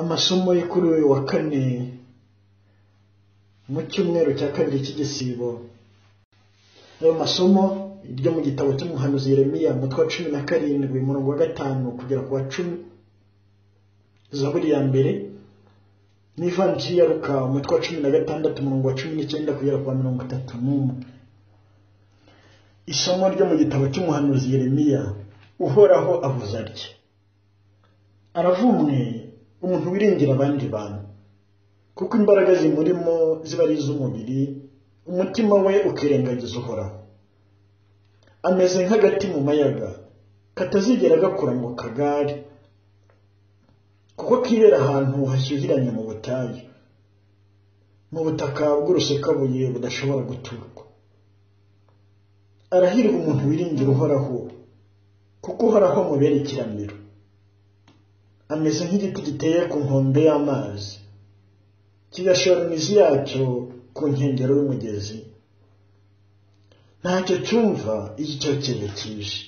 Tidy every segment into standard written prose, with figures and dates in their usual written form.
Amasomo yo kuri uyu wa kane mu cyumweru cya kabiri cy'igisibo. Ayo masomo ryo mu gitabo cy'umuhanuzi Yeremiya umutwe wa 17 umurongo wa 5 kugera ku wa 10, Zaburi ya mbere, n'Ivanjiri ya Luka umutwe wa 16 umurongo wa 19 kugera ku wa 31. Isomo ryo mu gitabo cy'umuhanuzi Yeremiya. Uhoraho avuze atya: aravumwe umuntu wiringira abandi bantu, kuko imbaraga zimurimo ziba ari iz'umubiri, umutima we ukirengagiza Uhoraho. Ameze nk'agati mu mayaga katazigera gakura ngo kagare, kuko kibera ahantu hashyuhiranye mu butayu, mu butaka bw'urusekabuye budashobora guturwa. Arahirwa umuntu wiringira Uhoraho, kuko Uhoraho amubera ikiramiro. Ameze nk'igiti giteye ku nkombe y'amazi, kigashora imizi yacyo ku nkengero y'umugezi. Ntacyo cyumva iyo icyokere kije.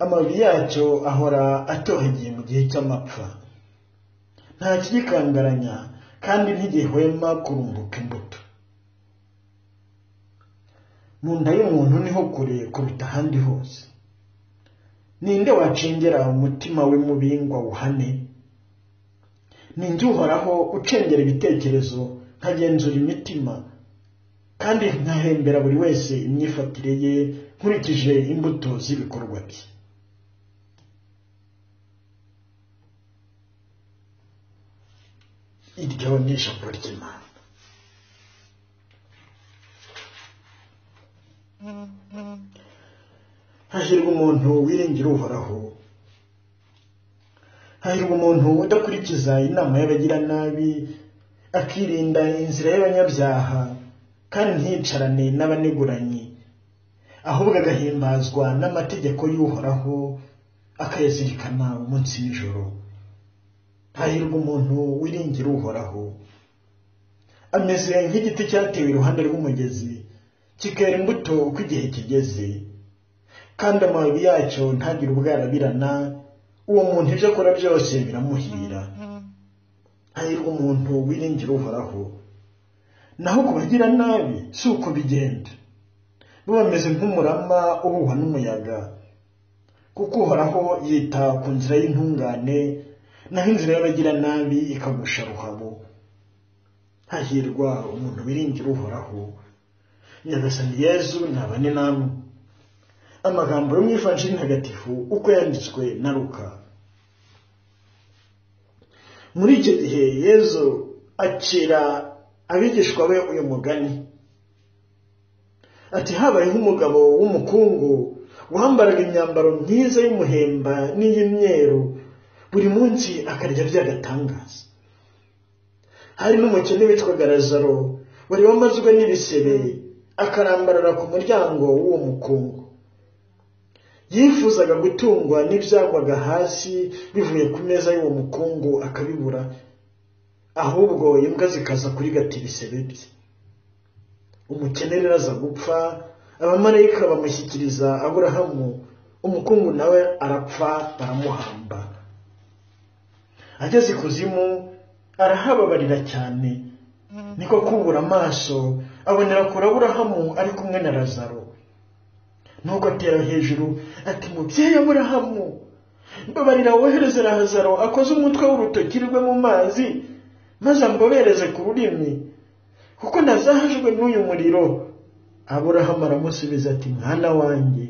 Amababi yacyo ahora atohagiye mu gihe cy'amapfa. Nta kigikangaranya kandi ntigihwema kurumbuka imbuto. Mu nda y'umuntu niho kure kuruta ahandi hose. Ninde wacengera umutima we mubi ngo awuhane? Ninjye Uhoraho ucengera ibitekerezo, nkagenzura imitima, kandi nkahembera buri wese imyifatire ye nkurikije imbuto z'ibikorwa bye. Iryo ni ijambo ry'Imana. Hahirwa umuntu wiringira Uhoraho. Hahirwa umuntu udakurikiza inama y'abagiranabi, akirinda inzira y'abanyabyaha, kandi ntiyicarane n'abaneguranyi, ahubwo agahimbazwa n'amategeko y'Uhoraho, akayazirikana umunsi n'ijoro. Hahirwa umuntu wiringira Uhoraho. Ameze nk'igiti cyatewe iruhande rw'umugezi, kikera imbuto uko igihe kigeze, kandi amababi yacyo ntagire ubwarabirana. Uwo muntu ibyo akora byose biramuhira. Hahirwa umuntu wiringira Uhoraho. Naho ku bagira nabi si uko bigenda, bo bameze nk'umurama uhuhwa n'umuyaga, kuko Uhoraho yita ku nzira y'intungane, naho inzira y'abagira nabi ikagusha ruhabo. Hahirwa umuntu wiringira Uhoraho. Nyagasani Yezu nabane namwe. Amagambo yo mu Ivanjiri ntagatifu uko yanditswe na Luka. Muri icyo gihe Yezu acira abigishwa be uyu mugani ati: habayeho umugabo w'umukungu wambaraga imyambaro myiza y'umuhemba n'iy'imyeru, buri munsi akarya by'agatangaza. Hari n'umukene witwaga Lazaro wari wamazwe n'ibisebe, akarambarara ku muryango w'uwo mukungu. Yifuzaga gutungwa n'ibyagwaga hasi bivuye ku meza y'uwo mukungu akabibura, ahubwo imbwa zikaza kurigata ibisebe bye. Umukene rero aza gupfa, abamarayika bamushyikiriza Aburahamu, umukungu nawe arapfa baramuhamba. Ageze ikuzimu arahababarira cyane, niko kubura amaso abonera kure Aburahamu ari kumwe na Lazaro. Nuko atera hejuru ati: mubyeyi Aburahamu, mbabarira wohereze Lazaro akoze umutwe w'urutoki rwe mu mazi, maze ambobereze ku rurimi, kuko nazahajwe n'uyu muriro. Aburahamu aramusubiza ati: mwana wanjye,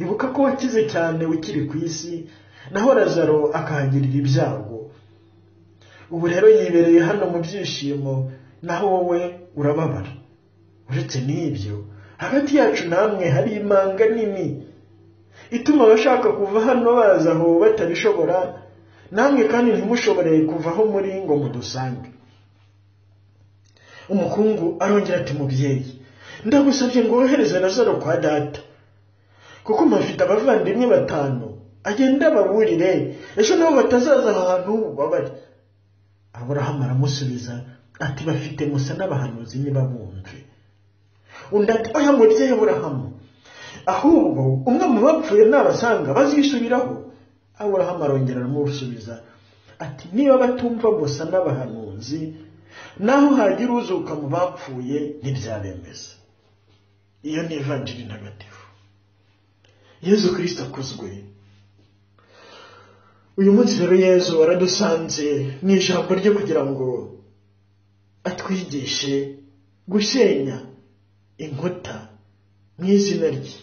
ibuka ko wakize cyane ukiri ku isi, naho Lazaro akahagirira ibyago. Ubu rero yibereye hano mu byishimo, naho wowe urababara. Uretse n'ibyo, hagati yacu namwe hari imanga nini ituma abashaka kuva hano baza aho batabishobora, namwe kandi ntimushobore kuva aho muri ngo mudusange. Umukungu arongera ati: mubyeyi, ndagusabye ngo wohereze Lazaro kwa data, kuko mpafite abavandimwe 5, agende ababurire, ejo nabo batazaza ahantu h'ububabare. Aburahamu aramusubiza ati: bafite Musa n'abahanuzi nibabumve. Undi ati: oya mubyeyi Aburahamu, ahubwo umwe mu bapfuye nabasanga bazisubiraho. Aburahamu arongera aramusubiza ati niba batumva gusa n'abahanuzi, naho hagira uzuka mu bapfuye ntibyabemeza. Iyo ni ivanjiri ntagatifu. Yezu Kristo akuzwe. Uyu munsi rero Yezu aradusanze mu ijambo rye kugira ngo atwigishe gusenya inkuta mu izina rye.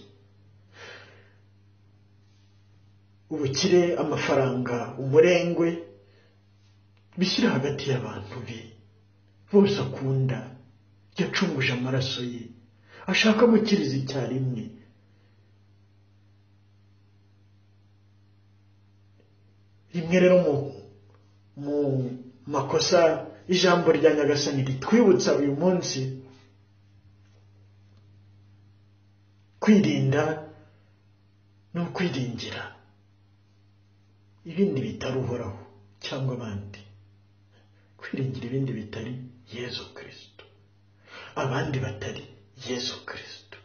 Ubukire, amafaranga, umurengwe bishyira hagati y'abantu be bose akunda, yacunguje amaraso ye, ashaka gukiriza icyarimwe. Rimwe rero mu makosa ijambo rya Nyagasani ritwibutsa uyu munsi kwirinda no kwiringira ibindi bitari Uhoraho cyangwa abandi, kwiringira ibindi bitari Yezu Kristo, abandi batari Yezu Kristo.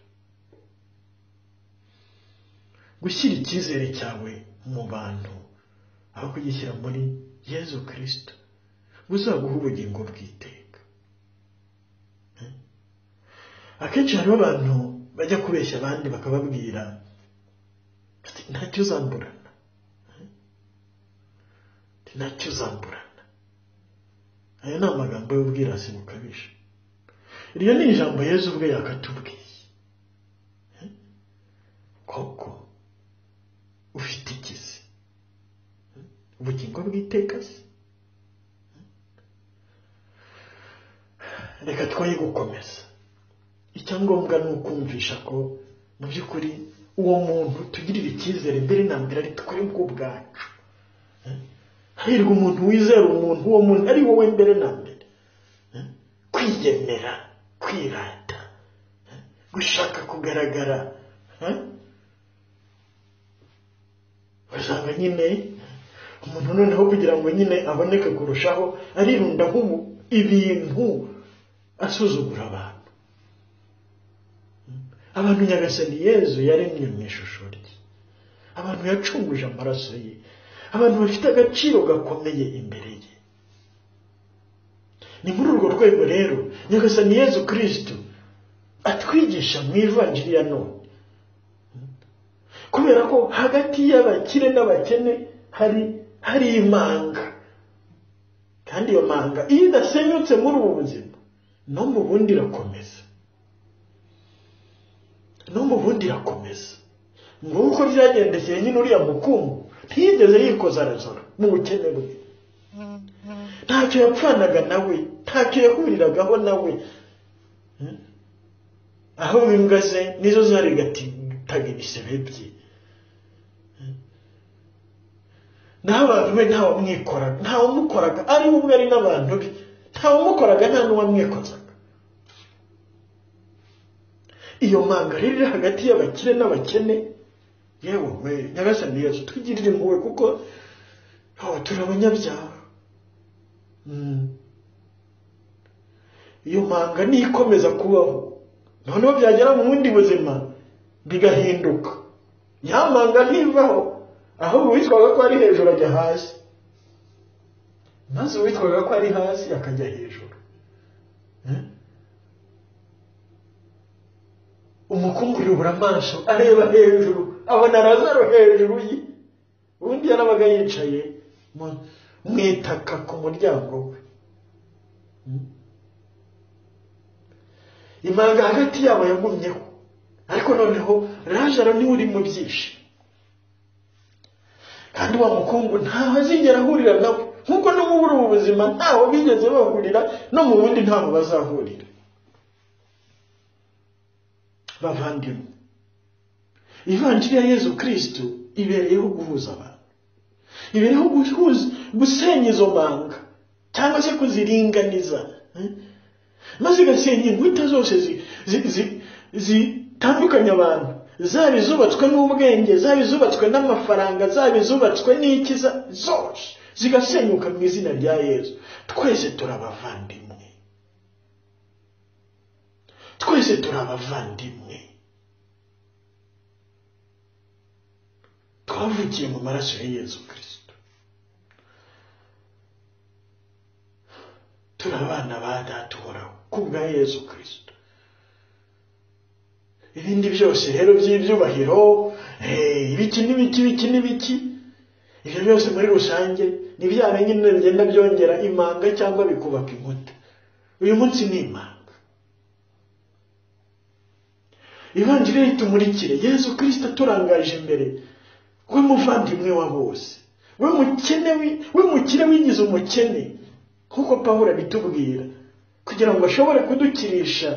Gushyira icyizere cyawe mu bantu aho kugishyira muri Yezu Kristo buzaguha ubugingo bw'iteka. Akenshi hariho abantu bajya kubeshya abandi bakababwira ati ntacyo uzamburana, ntacyo uzamburana. Ayo ni amagambo y'ubwirasi bukabije. Iryo ni ijambo Yezu ubwe yakatubwiye. Koko ufite ikizi ubugingo bw'iteka se? Reka twoye gukomeza. Icyangombwa ni ukumvisha ko mu by'ukuri uwo muntu tugirira icyizere mbere na mbere ari twebwe ubwacu. Hahirwa umuntu wizera umuntu, uwo muntu ari wowe mbere na mbere. Kwiyemera, kwirata, gushaka kugaragara, usanga nyine umuntu noneho kugira ngo nyine aboneke kurushaho arirunda nk'ubu ibintu, asuzugura abantu. Abantu Nyagasani Yezu yaremye mu ishusho rye, abantu yacunguje amaraso ye, abantu bafite agaciro gakomeye imbere ye. Ni muri urwo rwego rero Nyagasani Yezu Kristo atwigisha mu ivanjiri ya none, kubera ko hagati y'abakire n'abakene hari imanga, kandi iyo manga iyo idasenyutse muri ubu buzima no mu bundi irakomeza, no mu bundi irakomeza. Nguko byagendekeye nyine uriya mukungu, ntiyigeze yikoza Lazaro mu bukene bwe, ntacyo yapfanaga nawe, ntacyo yahuriragaho nawe, ahubwo imbwa ze nizo zarigataga ibisebe bye. Naho abantu be ntawamwikoraga, ntawamukoraga, ari we ubwe ari n'abantu be, ntawamukoraga, nta n'uwamwikozaga. Iyo manga rero iri hagati y'abakire n'abakene, yewe we Nyagasani Yezu tugirire impuhwe kuko turi abanyabyaha. Iyo manga nikomeza kubaho, noneho byagera mu bundi buzima bigahinduka, ya manga ntivaho, ahubwo uwitwaga ko ari hejuru ajya hasi, maze uwitwaga ko ari hasi akajya hejuru. Umukungu yubura amaso areba hejuru, abona Lazaro hejuru ye, ubundi yarabaga yicaye mu itaka ku muryango we. Imanga hagati yabo yagumyeho, ariko noneho Lazaro niwe uri mu byishimo, kandi wa mukungu ntaho azigera ahurira nawe, nkuko no muri ubu buzima ntaho bigeze bahurira, no mu bundi ntaho bazahurira. Bavandimwe, ivanjiri ya Yezu Kristo ibereyeho guhuza abantu, ibereyeho gusenya izo manga cyangwa se kuziringaniza, maze igasenya inkuta zose zitandukanya abantu, zaba izubatswe n'ubwenge, zaba izubatswe n'amafaranga, zaba izubatswe n'ikiza, zose zigasenyuka mu izina rya Yezu. Twese turabavandimwe, twese turabavandimwe, Twavukiye mu maraso ya Yezu Kristo, turi abana ba Data uhoraho kubwa Yezu Kristo. Ibindi byose rero by'ibyubahiro, ibiki n'ibiki, ibiki n'ibiki, ibyo byose muri rusange ni bya nyine bigenda byongera imanga cyangwa bikubaka inkuta. Uyu munsi ni imanga. Ivanjiri ritumurikire, Yezu Kristo aturangaje imbere, we muvandimwe wa bose, we mukene, we mukire wigize umukene, kuko Pawulo abitubwira, kugira ngo ashobore kudukirisha,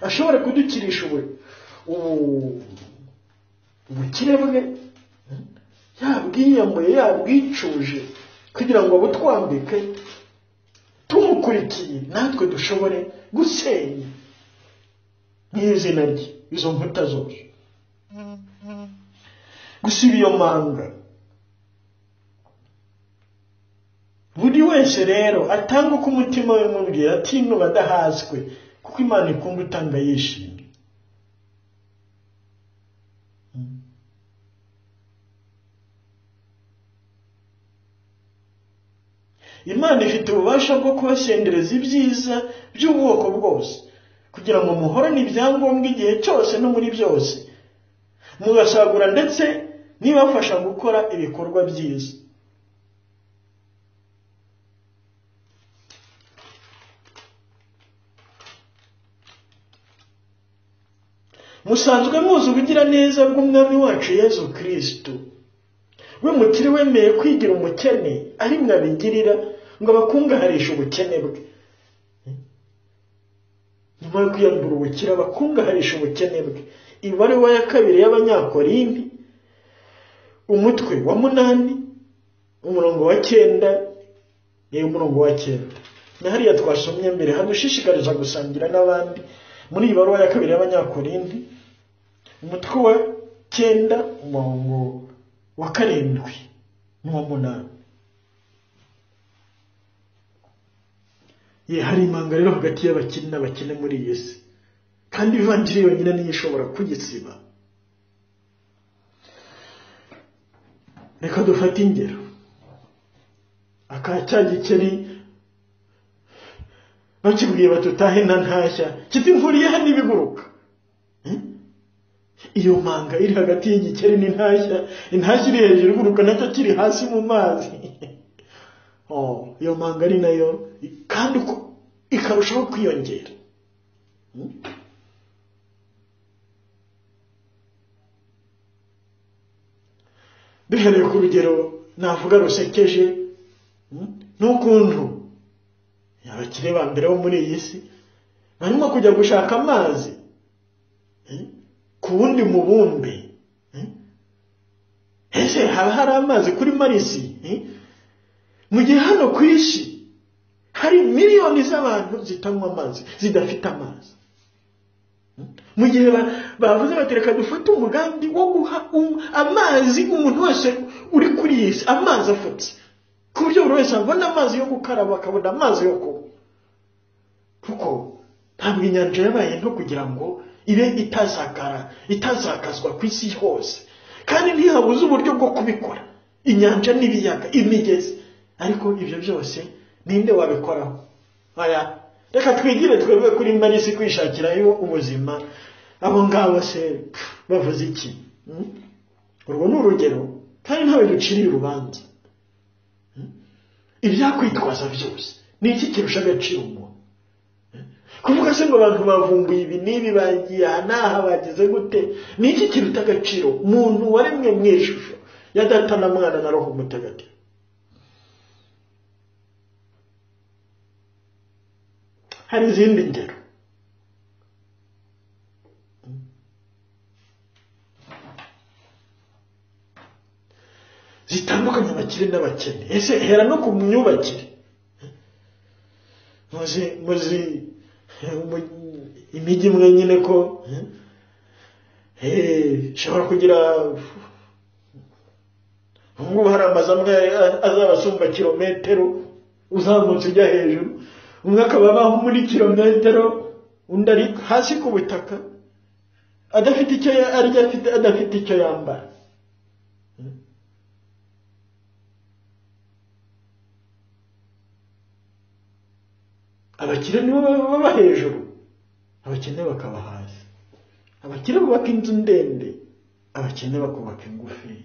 ashobore kudukirisha ubukire bwe, yabwiyambuye, yabwicuje, kugira ngo abutwambike, tumukurikiye natwe dushobore gusenya n'izina rye izo nkuta zose, gusiba iyo manga. Buri wese rero atanga uko umutima we umubwira, atinuba adahaswe, kuko Imana ikunda utanga yishimye. Imana ifite ububasha bwo kubasendereza ibyiza by'ubwoko bwose, kugira ngo muhorane ibyangombwa igihe cyose no muri byose, mugasagura ndetse n'ibafasha gukora ibikorwa byiza. Musanzwe muzi ubugiraneza bw'Umwami wacu Yezu Kristo, we mukire wemeye kwigira umukene ari mwe abigirira, ngo abakungaharishe ubukene bwe. Nyuma yo kwiyambura ubukire, abakungaharisha ubukene bwe. Ibaruwa ya 2 y'Abanyakorinti, umutwe wa 8, umurongo wa 9, umurongo wa 9. Na hariya twasomye mbere hadushishikariza gusangira n'abandi. Muri iyi baruwa ya 2 y'Abanyakorinti, umutwe wa 9, umurongo wa 7 n'uwa 8. Hari imanga rero hagati y'abakire n'abakene muri iyi si, kandi ivanjiri yonyine niyo ishobora kugisiba. Reka dufate ingero. Aka cya gikeri bakibwiye batutahe na ntashya, kiti nkuriye hano ibiguruka. Iyo manga iri hagati y'igikeri n'intashya, intashya iri hejuru iguruka, nacyo kiri hasi mu mazi. Iyo manga ari nayo kandi ikarushaho kwiyongera. Duhereye ku rugero navuga rusekeje, n'ukuntu abakire ba mbere bo muri iyi si barimo kujya gushaka amazi ku wundi mubumbe. Ese haba hari amazi kuri Marisi? Mu gihe hano ku isi hari miliyoni z'abantu zitanywa amazi, zidafite amazi. Mu gihe bavuze bati reka dufate umugambi wo guha amazi umuntu wese uri kuri iyi si, amazi afutse, ku buryo buri wese abona amazi yo gukaraba, akabona amazi yo kunywa. Kuko ntabwo inyanja yabaye nto kugira ngo ibe itazakara, itazakazwa ku isi hose, kandi ntihabuze uburyo bwo kubikora. Inyanja n'ibiyaga, imigezi, ariko ibyo byose ninde wabikoraho? Aya, reka twigire twebwe kuri Marisi kwishakirayo ubuzima. Abo ngabo se bavuze iki? Urwo ni urugero, kandi ntawe duciriye urubanza. Ibyakwitwaza byose ni iki kirusha agaciro umuntu? Kuvuga se ngo abantu bavumbuye ibi n'ibi, bagiye aha n'aha, bagize gute, ni iki kiruta agaciro umuntu waremwe mu ishusho ya Data na Mwana na Roho Mutagatifu? Hari izindi ngero. Zitandukanye abakire n'abakene. Ese hera no ku myubakire. Muzi imijyi imwe nyine ko ishobora kugira, ubungubu hari amazu amwe azabasumba kilometero uzamutse ujya hejuru, umwe akaba abaho muri kilometero, undi ari hasi ku butaka, adafite icyo arya, adafite icyo yambara. Abakire nibo baba hejuru, abakene bakaba hasi. Abakire bubaka inzu ndende, abakene bakubaka ingufi.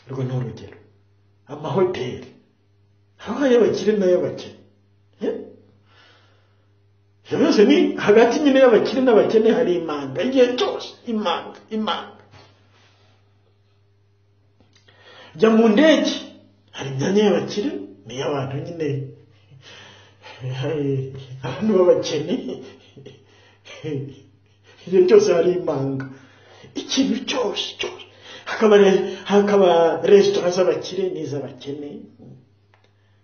Urwo ni urugero. Amahoteli haba ay'abakire n'ay'abakene. Ibyo byose ni hagati nyine y'abakire n'abakene hari imanga igihe cyose, imanga imanga. Jya mu ndege, hari imyanya y'abakire n'iy'abantu nyine, abantu b'abakene. Igihe cyose hari imanga, ikintu cyose cyose. Hakaba resitora z'abakire n'iz'abakene,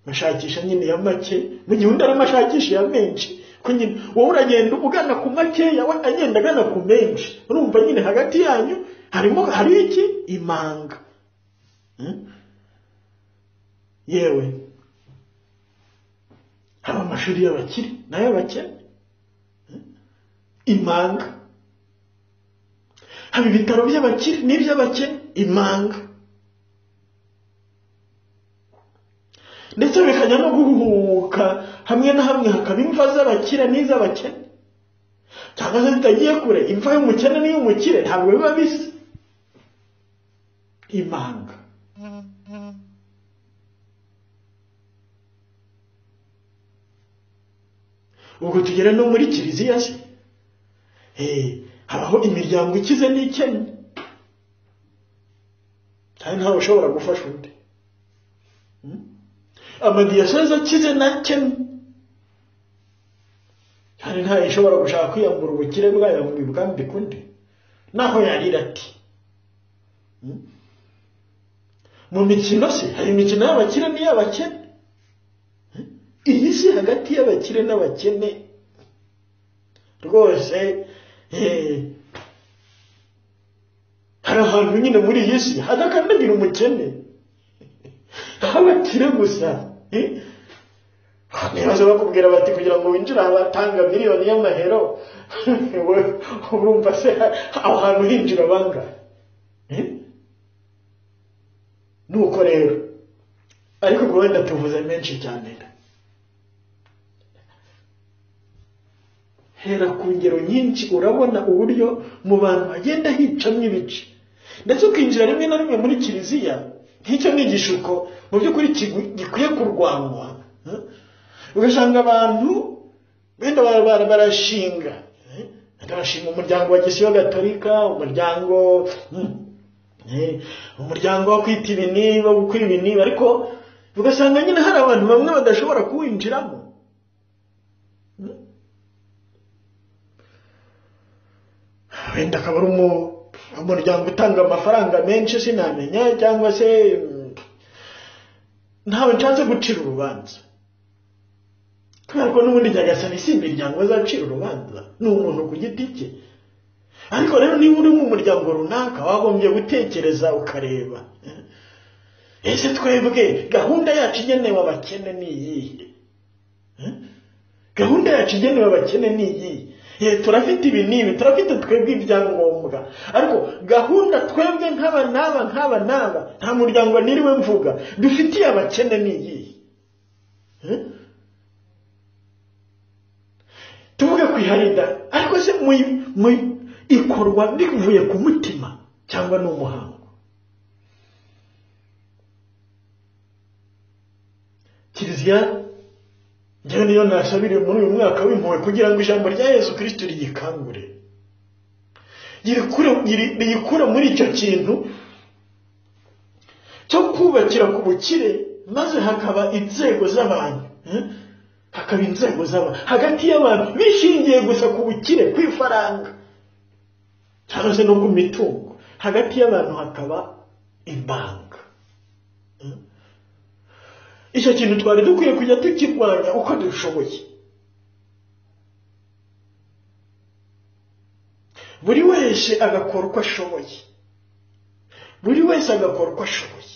bashakisha nyine ya make, mu gihe undi arimo ashakisha ya menshi. Ko nyine wowe uragenda ugana ku makeya, we agenda agana ku menshi. Urumva nyine hagati yanyu harimo hari iki? Imanga. Yewe haba amashuri y'abakire n'ay'abakene, imanga. Haba ibitaro by'abakire n'iby'abakene, imanga. Ndetse bikajya no guhuhuka hamwe na hamwe, hakaba imva z'abakire n'iz'abakene, cyangwa se zitagiye kure, imva y'umukene n'iy'umukire ntabwo biba bisa. Imanga. Ubwo tugera no muri kiliziya se, habaho imiryango ikize n'ikennye, kandi ntawe ushobora gufasha undi. Amadiyoseze akize n'akennye, kandi ntayo ishobora gushaka kwiyambura ubukire bwayo ngo ibwambike undi, naho yarira ati. Mu mikino se hari imikino y'abakire n'iy'abakene. Iyi si hagati y'abakire n'abakene rwose. Hari ahantu nyine muri iyi si hadakandagira umukene, abakire gusa. Nibaza bakubwira bati kugira ngo winjire aha batanga miliyoni y'amahero, urumva se aho hantu hinjira bangahe? Nuko rero, ariko ubwo wenda tuvuze menshi cyane. Hera ku ngero nyinshi, urabona uburyo mu bantu hagenda hicamo ibice, ndetse ukinjira rimwe na rimwe muri kiliziya nk'icyo ni igishuko mu by'ukuri gikwiye kurwanywa. Ugasanga abantu wenda barashinga umuryango wa Gisiyo Gatolika, umuryango wo kwita ibiniba, gukora ibiniba, ariko ugasanga nyine hari abantu bamwe badashobora kuwinjiramo. Wenda akaba ari umuryango utanga amafaranga menshi, sinamenya, cyangwa se ntawe nshatse gucira urubanza, kubera ko n'ubundi Nyagasani si imiryango azacira urubanza, ni umuntu ku giti cye. Ariko rero niba uri mu muryango runaka, wagombye gutekereza ukareba, ese twebwe gahunda yacu igenewe abakene ni iyihe? Gahunda yacu igenewe abakene ni iyihe? Turafite ibi n'ibi, turafite twebwe ibyangombwa, ariko gahunda twebwe nk'aba n'aba nk'aba n'aba, nta muryango niriwe mvuga, dufitiye abakene ni iyihe? Tuvuge kwiharida, ariko se ikorwa bivuye ku mutima cyangwa ni umuhango? Kiliziya njyewe niyo nasabiriye muri uyu mwaka w'impuhwe kugira ngo ijambo rya Yezu Kristo rigikangure, riyikure muri icyo kintu cyo kubakira ku bukire, maze hakaba inzego z'abantu, hakaba inzego z'abantu hagati y'abantu bishingiye gusa ku bukire, ku ifaranga cyangwa se no ku mitungo. Hagati y'abantu hakaba imanga. Icyo kintu twari dukwiye kujya tukirwanya uko dushoboye. Buri wese agakora uko ashoboye, buri wese agakora uko ashoboye,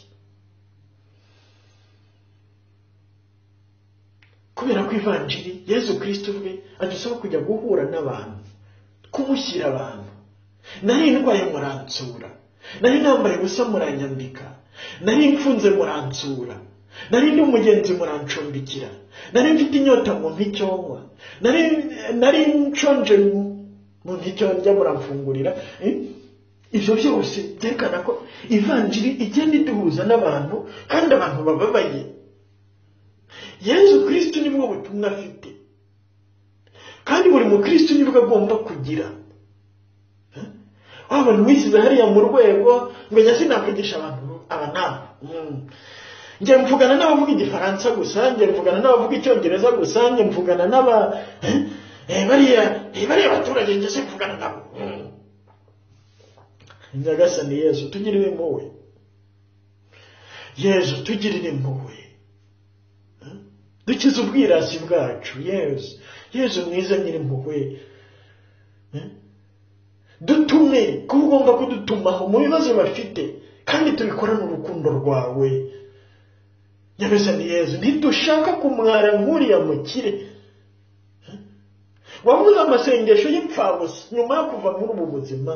kubera ko ivanjiri Yezu Kristo ubwe adusaba kujya guhura n'abantu, kumushyira abantu. Nari ndwaye muransura, nari nambaye ubusa muranyambika, nari mfunze muransura. Nari ndi umugenzi murancumbikira, nari mfite inyota mumpa icyo nywa, nari nshonje mumpa icyo ndya muramfungurira. Ibyo byose byerekana ko ivanjiri igenda iduhuza n'abantu kandi abantu bababaye. Yezu Kristu nibwo butumwa afite, kandi buri mukristu nibwo agomba kugira. Wabona wishyize hariya mu rwego ngo njye sinavugisha abantu aba nabo, njye mvugana n'abavuga igifaransa gusa, njye mvugana n'abavuga icyongereza gusa, njye mvugana n'aba bariya baturage, njye simvugana nabo. Nyagasani Yezu tugirire impuhwe, Yezu tugirire impuhwe, dukize ubwirasi bwacu. Yezu, Yezu mwiza nyir'impuhwe, dutume kuko ugomba kudutumaho mu bibazo bafite, kandi tubikorane urukundo rwawe. Nyagasani Yezu, ntidushaka kumwara nk'uriya mukire wavuze amasengesho y'imfabusa nyuma yo kuva muri ubu buzima.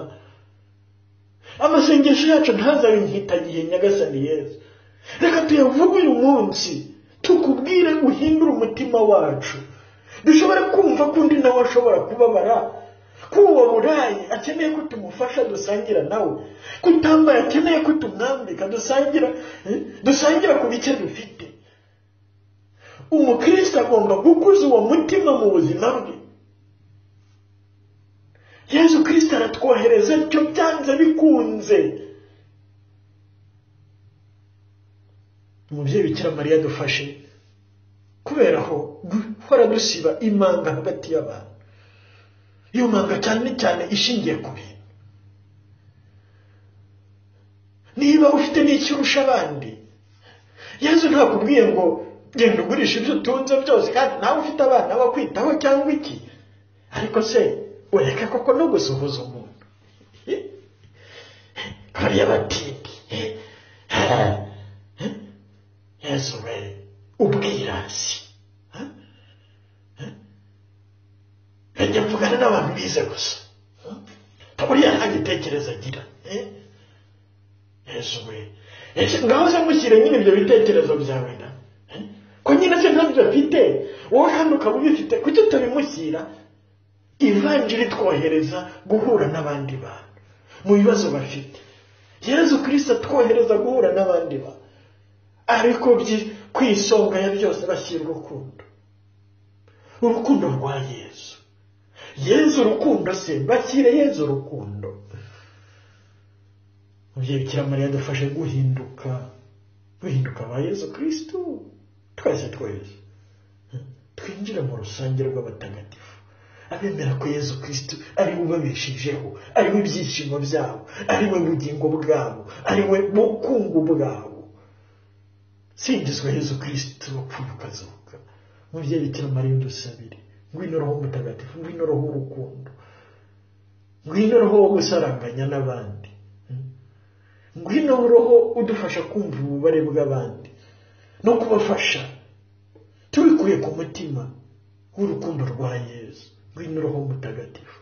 Amasengesho yacu ntazabe inkitagihe. Nyagasani Yezu, reka tuyavuge uyu munsi, tukubwire uhindure umutima wacu, dushobore kumva ko undi nawe ashobora kubabara, ko uwo burayi akeneye ko tumufasha dusangira nawe, ko utambaye akeneye ko tumwambika dusangira ku bike dufite. Umukristo agomba gukuza uwo mutima mu buzima bwe. Yezu Kristo aratwohereza cyo byanze bikunze. Umubyeyi Bikira Mariya dufashe kubera aho guhora dusiba imanga hagati y'abantu, iyo manga cyane cyane ishingiye ku bintu. Niba ufite n'icyo urusha abandi, Yezu ntakubwiye ngo genda ugurisha ibyo utunze byose kandi nawe ufite abana bakwitaho cyangwa iki, ariko se ureke koko no gusuhuza umuntu. Bariya batindi, Yezu we, ubwirasi. Njya mvugana n'abantu bize gusa, buriya nta gitekerezo agira. Yezu we, ngaho se mushyire nyine ibyo bitekerezo byawe da, ko nyine se ntabyo afite, wowe kandi ukaba ubifite, kuki utabimushyira? Ivanjiri twohereza guhura n'abandi bantu mu bibazo bafite. Yezu Kristo atwohereza guhura n'abandi bantu, ariko ku isonga ya byose bashyira urukundo, urukundo rwa Yezu. Yezu urukundo se, bashyire Yezu urukundo. Mubyeyi Bikira Mariya dufashe guhinduka, guhinduka ba Yezu Kristo twese twese, twinjire mu rusange rw'abatagatifu, abemera ko Yezu Kristo ari we ubabeshejeho, ari we ibyishimo byabo, ari we bugingo bwabo, ari we bukungu bwabo. Singizwa Yezu Kristo wapfuye ukazuka. Mubyeyi Bikira Mariya udusabire. Ngwino Roho Mutagatifu, ngwino Roho w'urukundo, ngwino Roho wo gusaranganya n'abandi, ngwino Roho udufasha kumva ububabare bw'abandi no kubafasha tubikuye ku mutima w'urukundo rwa Yezu. Ngwino Roho Mutagatifu.